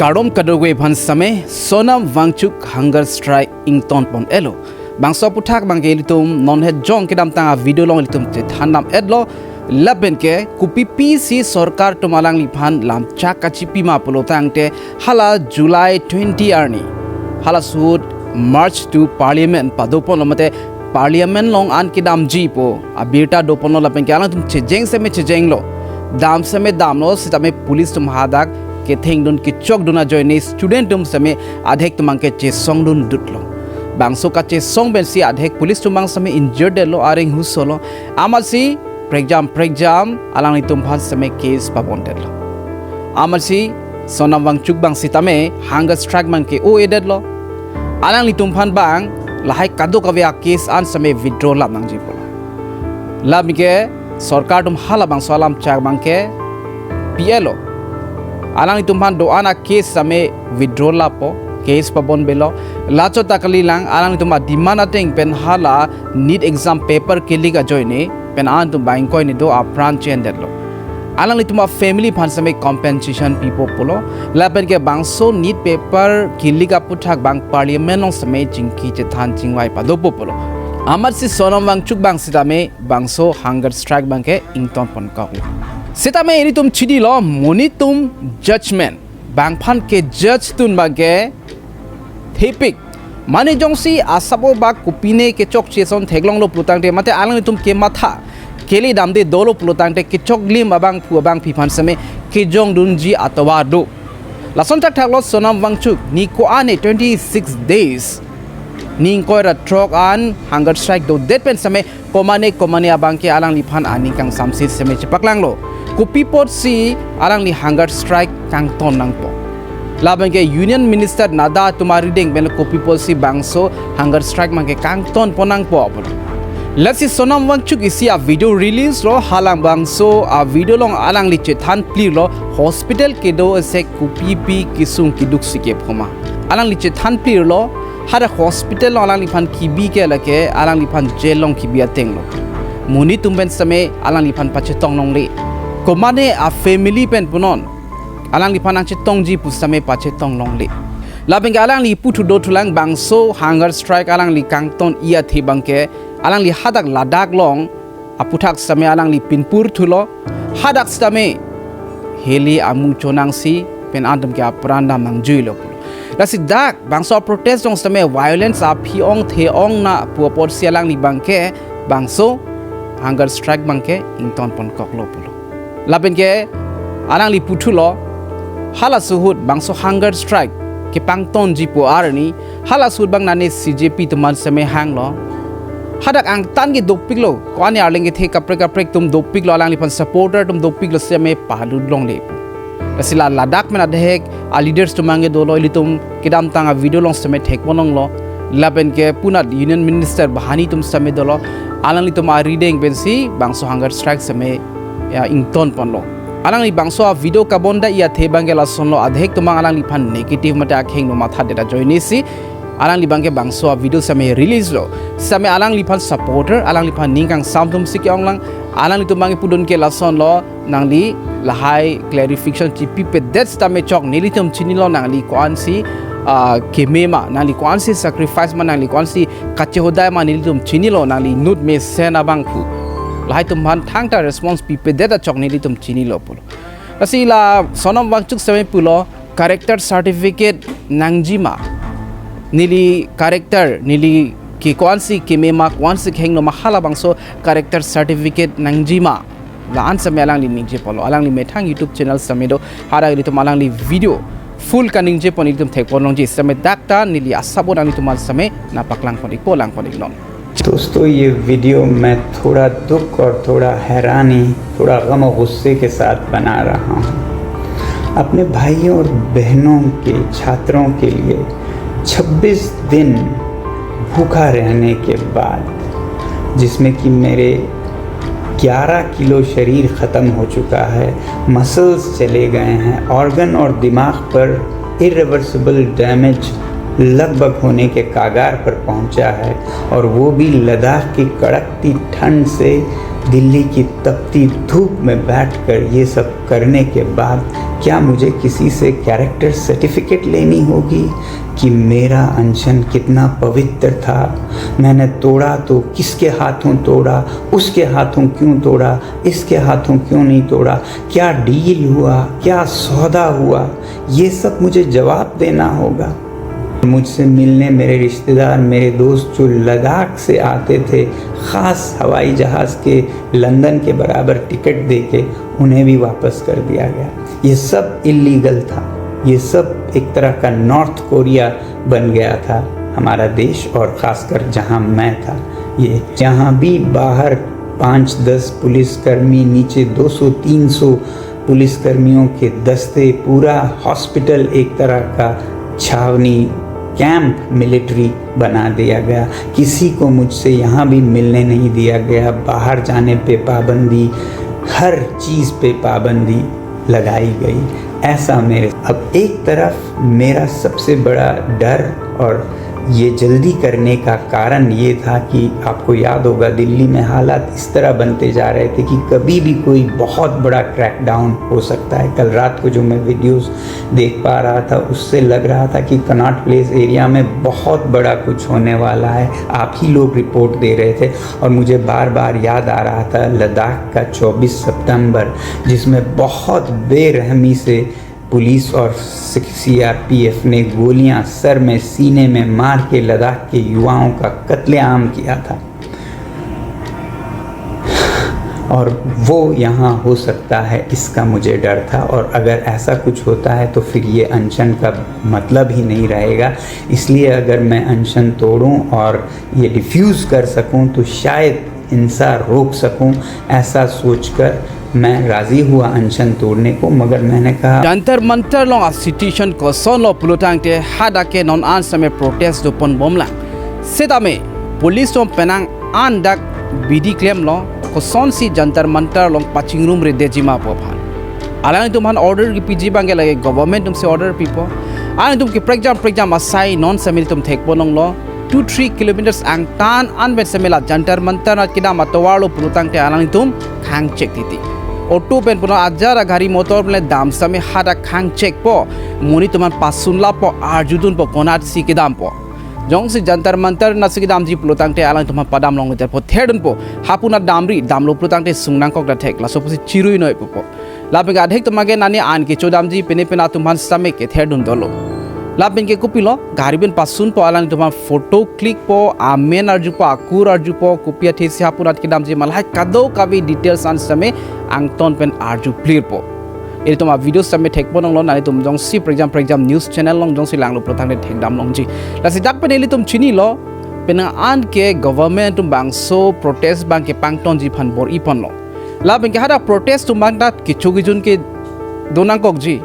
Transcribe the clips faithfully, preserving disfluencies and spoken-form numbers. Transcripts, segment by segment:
Kardom kadokave aphan sitame, Sonam Wangchuk hunger strike ingtonpon-etlo. Bangso aputhak abangke ilitum non het jong kedamtang a-video along ilitum chethan dam-etlo. Lapen ke kopi pisi sorkar atum alangliphan lamchak kachipi ma pulo tangte, hala July twenty arni, halaso ahut march to parliament padoponlo, mate parliament along an kedamji pu abirta doponlo, lapen ke alangtum chejeng sitame chejenglo, dam sitame damlo, sitame police atum hadak kethengdun kechokdun ajoine student atum sitame adhek atum abangke chesongdun dutlo. Bangso kachesong pensi adhek police atum abang sitame injured detlo, areng husolo. Amatsi prekjam prekjam alanglitum aphan sitame case pabondetlo. Amatsi Sonam Wangchuk abang sitame hunger strike abangke o-edetlo. Alanglitum aphan abang lahai kadokave a-case an sitame withdraw lap nangji pulo. Lapen ke sorkar atum halabangso alamchak abangke pi-etlo. Alanglitum aphan do-an a-case sitame withdraw lappo, case pabonbelo. Lachot ta kalilang, alanglitum a-demand ateng pen hala NEET exam paper ke-leak ajoine pen an atum bang ingkoi ni do apran che-endetlo. Alanglitum a-family aphan sitame compensation pipo pulo. Lapen ke bangso NEET paper ke-leak aputhak abang parliament along sitame chingki chethan chingvai padopo pulo. Amatsi Sonam Wangchuk abang sitame bangso hunger strike abangke ingtonponkoklo. Sitame ilitum chinilo, monit atum judgment, bangphan ke-judge dun abangke thepik. Mane jongsi asap obak kopine kechokche ason theklonglo pulo tangte, mate alanglitum kematha kele damde dolo pulo tangte, kechoklim abangphu abangphi aphan sitame kejongdunji atovar do. Lason thakthaklo Sonam Wangchuk, ni ko-an ne twenty-six days, ni ingkoi ra throk an hunger strike dodet pen sitame komane komane abangke alangliphan aning kangsamse sitame chepaklanglo. Kopi apotsi alangli hunger strike kangton nangpo? Lapen ke Union Minister Nadda atum arideng pen kopi apotsi bangso hunger strike abangke kangtonpon nangpo pulo. Lasi Sonam Wangchuk isi a-video release lo, halabangso a-video along alangli chethan clear lo, hospital kedo ase kopi pi kesung keduk si kepho ma. Alangli chethan clear lo, hadak hospital along alangliphan kebi ke lake alangliphan jail along kebi atenglo. Monit atum pen sitame alangliphan pachetong longle. Komane a-family pen punon, alangliphan nangchetongji pu sitame pachetong longle. Lapen ke alangli puthu dothulang, bangso hunger strike alangli kangton-i athe abangke alangli hadak ladak along aputhak sitame alangli pinpur thulo, hadak sitame heli amu chonangsi pen an atum ke apran dam nangjuilo pulo. Lasi dak bangso protest along sitame violence aphi-ong the-ong na pu apotsi alangli abangke bangso hunger strike abangke ingtonponkoklo pulo. Lapen ke alangli puthulo, halaso ahut bangso hunger strike kepangtonji pu arni, halaso ahut abang nane C J P atum an sitame hanglo, hadak angtan ke dopiklo, ko-an arleng kethe kaprek kaprek atum dopiklo, alangliphan supporter atum dopiklo, sitame palut longle pu. Lasi la ladak pen adhek a-leaders atum abangke dolo, ilitum kedamtang a-video along sitame thekpon longlo. Lapen ke punat Union Minister bahani atum sitame dolo, alanglitum arideng pensi bangso hunger strike sitame, ya, ingtonponlo. Alangli bangso a-video kabonda-i athe abangke lasonlo, adhek atum abang alangliphan negative mate akheng no mathadet ajoinesi alangli abangke bangso a-video sitame release lo. Sitame alangliphan supporter, alangliphan ning kangsam atum si ke-onglang, alanglitum abangke pudun ke lasonlo, nangli lahai clarification chipipedet sitame chok nelitum chinilo, nangli ko-ansi, ah, keme ma, nangli ko-ansi sacrifice ma, nangli ko-ansi kachehodai ma nelitum chinilo, nangli inut mesen abangphu. Lahai atum aphan thangta response pipedet achok nelitum chinilo pulo. Lasi la Sonam Wangchuk sitame pulo, character certificate nangji ma. Neli character, neli ke ko-ansi keme ma, ko-ansi khengno ma, halabangso character certificate nangji ma. La-an sitame alangli ningjeponlo, alangli methang YouTube channel sitame do, hadak ilitum alangli video full kaningjepon ilitum thekpon longji, sitame dak ta neli asap-o nanglitum an sitame nangpaklangpon ikpo, langpon iknon. दोस्तों, ये वीडियो मैं थोड़ा दुख और थोड़ा हैरानी, थोड़ा गम और गुस्से के साथ बना रहा हूँ। अपने भाइयों और बहनों के, छात्रों के लिए छब्बीस दिन भूखा रहने के बाद, जिसमें कि मेरे ग्यारह किलो शरीर ख़त्म हो चुका है, मसल्स चले गए हैं, ऑर्गन और दिमाग पर इरिवर्सिबल डैमेज लगभग होने के कागार पर पहुंचा है, और वो भी लद्दाख की कड़कती ठंड से दिल्ली की तपती धूप में बैठकर ये सब करने के बाद क्या मुझे किसी से कैरेक्टर सर्टिफिकेट लेनी होगी कि मेरा अनशन कितना पवित्र था? मैंने तोड़ा तो किसके हाथों तोड़ा, उसके हाथों क्यों तोड़ा, इसके हाथों क्यों नहीं तोड़ा, क्या डील हुआ, क्या सौदा हुआ, ये सब मुझे जवाब देना होगा। मुझसे मिलने मेरे रिश्तेदार, मेरे दोस्त जो लद्दाख से आते थे, खास हवाई जहाज के लंदन के बराबर टिकट देके उन्हें भी वापस कर दिया गया। ये सब इलीगल था। ये सब एक तरह का नॉर्थ कोरिया बन गया था हमारा देश, और खासकर जहां मैं था। ये जहां भी बाहर पाँच दस पुलिसकर्मी, नीचे दो सौ तीन सौ पुलिसकर्मियों के दस्ते, पूरा हॉस्पिटल एक तरह का छावनी, कैंप मिलिट्री बना दिया गया। किसी को मुझसे यहाँ भी मिलने नहीं दिया गया, बाहर जाने पे पाबंदी, हर चीज़ पे पाबंदी लगाई गई। ऐसा मेरे, अब एक तरफ मेरा सबसे बड़ा डर और ये जल्दी करने का कारण ये था कि आपको याद होगा, दिल्ली में हालात इस तरह बनते जा रहे थे कि कभी भी कोई बहुत बड़ा क्रैकडाउन हो सकता है। कल रात को जो मैं वीडियोस देख पा रहा था, उससे लग रहा था कि कनॉट प्लेस एरिया में बहुत बड़ा कुछ होने वाला है। आप ही लोग रिपोर्ट दे रहे थे और मुझे बार बार याद आ रहा था लद्दाख का चौबीस सितंबर, जिसमें बहुत बेरहमी से पुलिस और सीआरपीएफ ने गोलियां सर में, सीने में मार के लद्दाख के युवाओं का कत्लेआम किया था। और वो यहाँ हो सकता है, इसका मुझे डर था। और अगर ऐसा कुछ होता है तो फिर ये अनशन का मतलब ही नहीं रहेगा। इसलिए अगर मैं अनशन तोड़ूं और ये डिफ्यूज़ कर सकूं तो शायद हिंसा रोक सकूं, ऐसा सोचकर मैं राजी हुआ अनशन तोड़ने को, मगर मैंने कहा। Jantar Mantar along a situation kosonlo pulotangte hadak ke non an sitame protest dopon bomlang. Sitame police atum penang an dak bidi klemlo, kosonsi Jantar Mantar along pachingrumredetji ma pu aphan. Alangtum aphan order kepiji abangke lake government atumsi order pipo. Alangtum ke prekjam prekjam asai non sitame nelitum thekpon longlo. Two three kilometers angtan an pen sitame la Jantar Mantar anat kedam atovarlo pulotangte alangtum khangchek titi. Auto pen punon, ajar agari motor pen le dam sitame hadak khangchekpo. Monit atum aphan pasunlappo, arjudunpo konatsi kedampo. Jongsi Jantar Mantar anatsi kedamji pulotangte alangtum aphan padam longlepo, therdunpo. Hapu anat damri, damlo pulotangte sung nangkok da thek, laso pusi chirui noi pupo. Lapen ke adhik atum abangke nani an kechodamji, pine pine atum aphan sitame ketherdun dolo. Lapen ke kopilo, gari pen pasunpo, alangtum aphan photo click po, amen arjupo, akur arjupo, kopi athesi hapu anat kedamji ma lahai kadokave details an sitame angton pen arju clear po. Ilitum a video sitame thekpon longlo, nelitum jongsi prekjam prekjam news channel along jongsi langlo pulotangte thekdam longji. Lasi dak pen ilitum chinilo, penang an ke government atum bangso protest abangke pangtonji aphan bor-iponlo. Lapen ke hadak protest atum abang ta kecho kejun ke do nangkokji.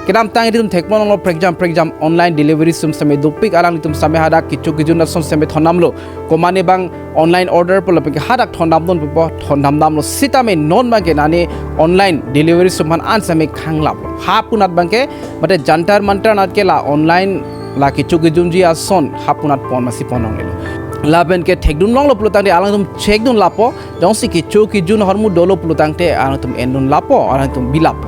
Kedamtang ilitum thekpon longlo prekjam prekjam online delivery atum sitame dopik, alanglitum sitame hadak kecho kejun ason sitame thondamlo. Komane abang online order pulo, lapen ke hadak thondamdun pupo, thondamdamlo sitame non abangke nani online delivery atum aphan an sitame khanglaplo. Hapu anat abangke, mate Jantar Mantar anat ke la online la kecho kejunji ason hapu anat pon masi pon longlelo. Lapen ke thekdun longlo pulotangte alangtum chekdunlappo, jongsi kecho kejun ahormu dolo pulotangte alangtum endunlappo, alangtum bilappo.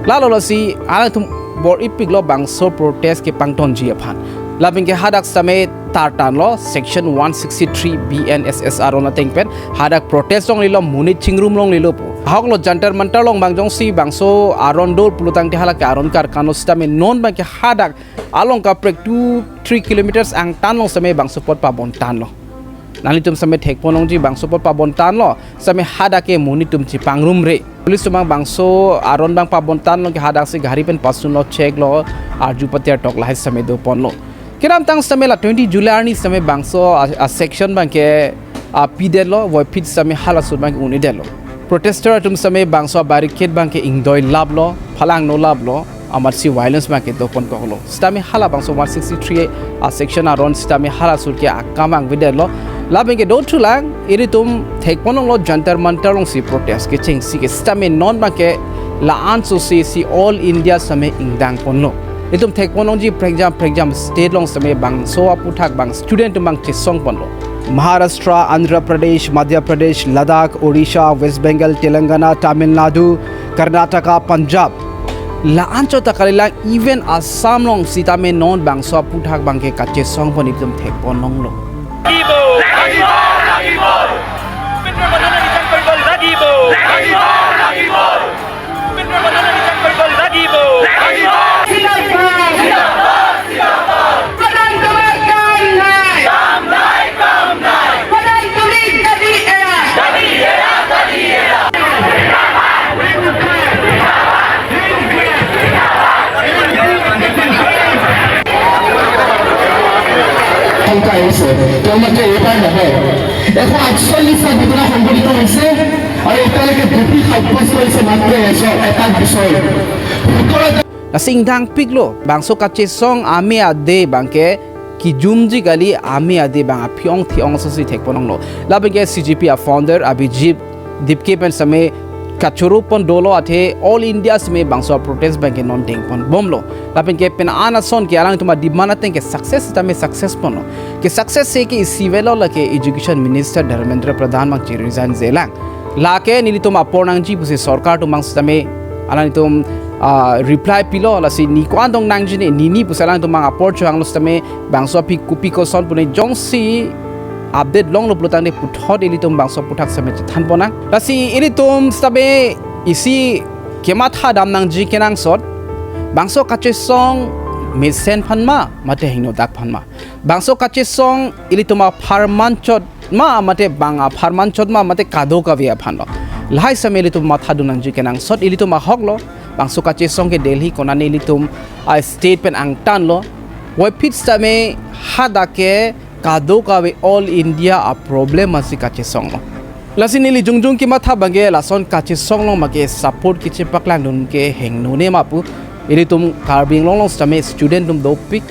Lalo lasi alangtum bor-ipiklo bangso protest kepangtonji aphan. Lapen ke hadak sitame tartanlo, section one sixty-three B N S S aron ateng pen hadak protest longlelo, monit chingrum longlelo pu. Ahoklo Jantar Mantar along abang jongsi bangso aron do pulotangte hala ke aron karkan lo sitame non abangke hadak along kaprek two three kilometers angtan along sitame bangso apot pabontanlo. Nanglitum sitame thekpon longji bangso apot pabontanlo, sitame hadak ke monit atum chepangrumre. Police atum abang bangso aron abang pabontanlo ke hadaksi gari pen pasunlo, cheklo, arju pater tok lahai sitame doponlo. Kedamtang sitame la twenty July arni sitame bangso a, a section abangke, a, pidetlo, voiphit sitame hala asut abangke un-edetlo. Protester atum sitame bangso a barricade abangke ingdoilaplo, phalangnolaplo, amatsi violence abangke doponkoklo. Sitame hala bangso one sixty-three a section aron sitame hala asut ke akam angvedetlo. Lapen ke dothulang, ilitum thekpon longlo Jantar Mantar alongsi protest kechengsi ke sitame non abangke la-an sose si All India sitame ingdangponlo. Ilitum thekpon longji prekjam prekjam state along sitame bangso aphuthak abang student atum abang chesongponlo. Maharashtra, Andhra Pradesh, Madhya Pradesh, Ladakh, Odisha, West Bengal, Telangana, Tamil Nadu, Karnataka, Punjab. La-anchot ta kalilang, even Assam along sitame non bangso aphuthak abangke kachesong pon itum thekpon longlo. Lagibo! Lagibo! Lagibo! Upendra Pradhan rijang paibol lagibo! Lagibo! Lagibo! Upendra Pradhan rijang paibol lagibo! Lagibo! Zindabad! Zindabad! Zindabad! Pradhan Kumar kam nai! Kam nai, kam nai! Pradhan Kumar kadi era! Kadi era, kadi era! সংখ্যা আহিছে, তেওঁলোকে এইবাৰ নাহে। এশ আঠচল্লিশটা ঘটনা সংঘটিত হৈছে আৰু এতিয়ালৈকে দুশ সাব্যস্ত হৈছে মাত্ৰ এজন, এটা গোচৰ। সোতৰ Lasi ingdang piklo, bangso kachesong ame ade abangke kijumji kali, ame ade abang aphi-ong thi-ong asosi thekpon longlo. Labangke C J P a-founder Abhijit Dipke pen sitame kachoro pon dolo, athe all India sitame bangso protest abangke non dengpon bomlo. Labangke pen an ason ke alangtum a-demand ateng ke success sitame success ponlo. Ke success si ke isi avelo, lake Education Minister Dharmendra Pradhan abang che-resign jelang. Lake nelitum apor nangji pusi sorkar atum abang sitame alangtum, ah, reply pilo, lasi ne ko-an dong nangji ne, ne ne pusi alangtum abang apor chohanglo sitame bangso aphi kopi koson pu ne jongsi update longlo pulotangte puthot ilitum bangso aphuthak sitame chethan ponnang. Lasi ilitum sitame isi kematha dam nangji kenangsot, bangso kachesong mesen aphan ma mate hingnodak aphan ma? Bangso kachesong ilitum apharman chot ma mate bang apharman chot ma mate kadokave aphanlo? Lahai sitame ilitum mathadun nangji kenangsot, ilitum ahoklo. Bangso kachesong ke Delhi konane ilitum a-state pen angtanlo. Puvoiphit sitame hadak ke kadokave all India a-problem asi kachesonglo. Lasi neli jongjong kematha abangke lason kachesong along make support kechepaklangdun ke hengnone ma pu. Ilitum Karbi Anglong along sitame student atum dopik,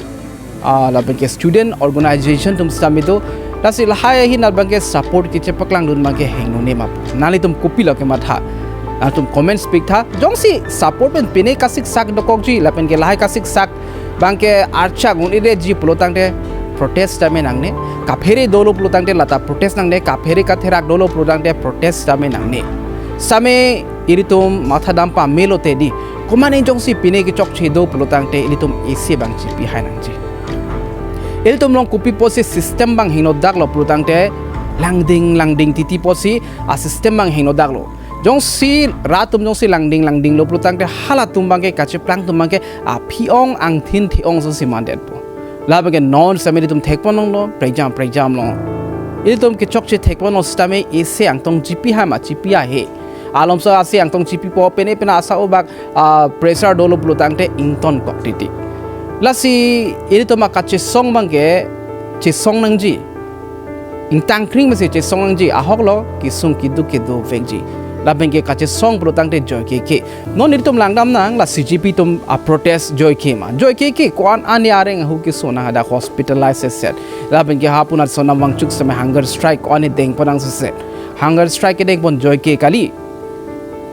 ah, labangke student organization atum sitame do. Lasi lahai ahin abangke support kechepaklangdun abangke hengnone ma pu. Nanglitum kopilo kematha? Nangtum comments piktha. Jongsi support pen pine kasiksak dokokji, lapenke lahai kasiksak abangke archak un-edetji pulotangte protest sitame nangne. Kaphere dolo pulotangte lata protest nangne. Kaphere katherak dolo pulotangte protest sitame nangne. Sitame ilitum mathadam pamelo te di. Komane jongsi pine kechokche do pulotangte ilitum isi abang chipihai nangji. Ilitum along kopi pusi system abang hingnodaklo pulotangte langding langding titi pusi a-system abang hingnodaklo. Jongsi rat atum jongsi langding langdinglo pulotangte halatum abangke, kacheplangtum abangke aphi-ong angthin thi-ong asosi mandetpo. Labangke non sitame ilitum thekpon longlo, prekjam prekjam along. Ilitum kechokche thekpon along sitame isi angtong chipihai ma chipi ahe? Alomso asi angtong chipipo, pine pine asa obak, ah, pressure dolo pulotangte ingtonkok titi. Lasi ilitum akachesong abangke chesong nangji. Ingtangkring masi chesong nangji, ahoklo kesung keduk kedovekji. Labangke kachesong pulotangte joike ke. Non ilitum langdam nang, la C J P atum a-protest joike ma? Joike ke, ko-an ani areng ahu keso nang hadak hospitalize set. Labangke hapunat Sonam Wangchuk sitame hunger strike ko-an dengpon nang set. Hunger strike kedengpon joike kali.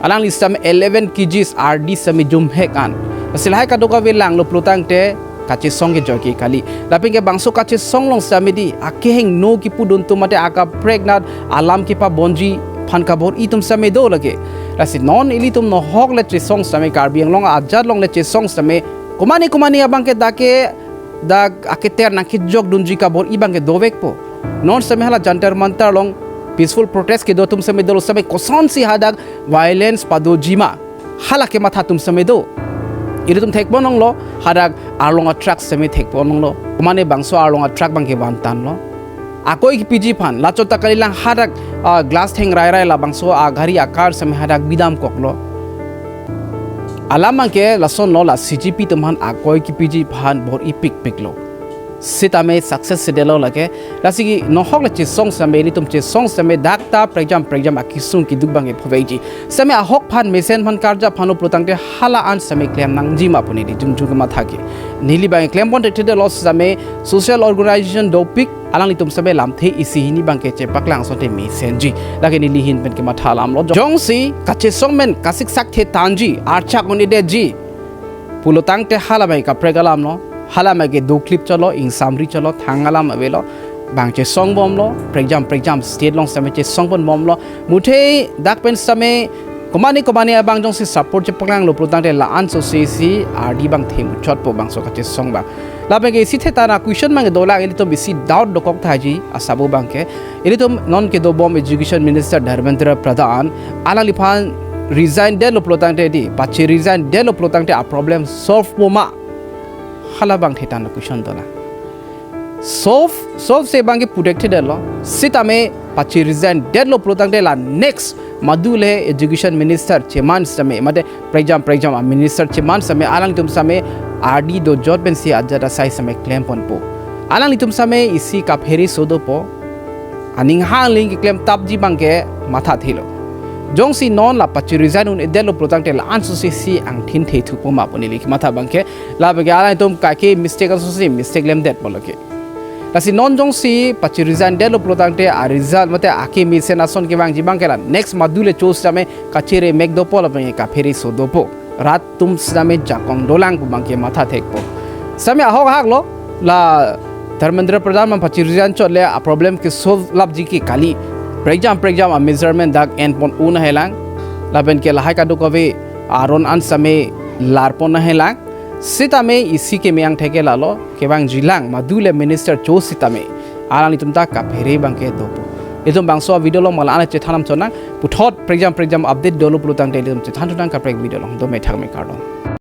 Alangli sitame eleven K Gs R D sitame jumhek an. Lasi lahai kadokave langlo pulotangte kachesong ke joike kali. Lapenke bangso kachesong along sitame di akehingno kipudun atum mate akaprek nat alam kepabonji aphan kabor-i atum sitame do lake. Lasi non ilitum nohok le chesong sitame, Karbi Anglong ajat along le chesong sitame, komane komane abangke dak ke, dak aketer nangkejokdunji kabor-i abangke dovekpo. Non sitame hala Jantar Mantar along peaceful protest kedo atum sitame dolo, sitame kosonsi hadak violence padoji ma? Hala kematha atum sitame do. Ilitum thekpon longlo, hadak arlong a-truck sitame thekpon longlo. Komane bangso arlong a-truck abangke vantanlo? Akoi kepiji aphan, lachot ta kalilang hadak, ah, glass thengrai rai labangso agari akar sitame hadak bidam koklo. Alam abangke lasonlo, la C J P atum aphan akoi kepiji aphan bor-i pikpiklo. Sitame success sedetlo lake. Lasi nohok le chesong sitame, ilitum chesong sitame dak ta prekjam prekjam akesung keduk abangke phoveji. Sitame ahok aphan, mesen aphan, karjap aphan pulotangte hala an sitame klem nangji ma pu neli jongjong kematha ke. Neli abang klempon thekthedetlo sitame social organization dopik alanglitum sitame lamthe isi hini abangke chepaklang asonte mesenji. Lake neli ahin pen kematha alamlo. Jongsi kachesong pen kasiksak the tangji, archak un-edetji pulotangte hala abangke kaprek alamlo, hala abangke doklip chotlo, ingsamri chotlo, thang alam avelo. bang chesong bomlo, prekjam prekjam state along sitame chesong pon bomlo. Muthe dak pen sitame komane komane abang jongsi support chepaklanglo pulotangte la-an so si si R D abang themuchotpo bangso kachesong abang. Lapen ke isi theta na question abang dolang, ilitum isi doubt dokok thaji asabo abang ke. Ilitum non kedobom Education Minister Dharmendra Pradhan, alangliphan resign detlo pulotangte di, pache resign detlo pulotangte a problem solve po ma? Hala abang theta na question dolang. Solve, solve si abang ke pu thekthedetlo. Sitame pache resign detlo pulotangte la next madule Education Minister cheman sitame, mate prekjam prekjam a minister cheman sitame, alanglitum sitame R D dojot pensi ajat asai sitame klem ponpo. Alanglitum sitame isi kaphere so dopo. Aning hang ling keklem tapji abang ke mathathelo. Jongsi non la pache resign un-edetlo pulotangte la-an so si si angthin thethupo ma pu neli kematha abang ke. Lapen ke alanglitum kake mistake aso si mistake lemdetpo lo ke. Lasi non jongsi pache resign detlo pulotangte a result mate ake mesen ason kevangji abang ke la next madule cho sitame kachere mek dopo lapen ke kaphere so dopo. Rat atum sitame jakong dolang pu abang ke matha thekpo. Sitame ahok ahak lo, la Dharmendra Pradhan abang pache resign chot le a problem ke solve lapji ke kali. Prekjam prekjam a measurement dak en pon un-e helang. Lapen ke lahai kadokave aron an sitame lar pon helang. Sitame isi keme angthek ke lalo, kevangjilang madule minister cho sitame alanglitum ta kaphere abang ke dopo. Itum bangso video along mala ana chethan nam chonang, puthot prekjam prekjam update dolo pulotangte itum chethan thunang kaprek video along. Dome thakme, kardom.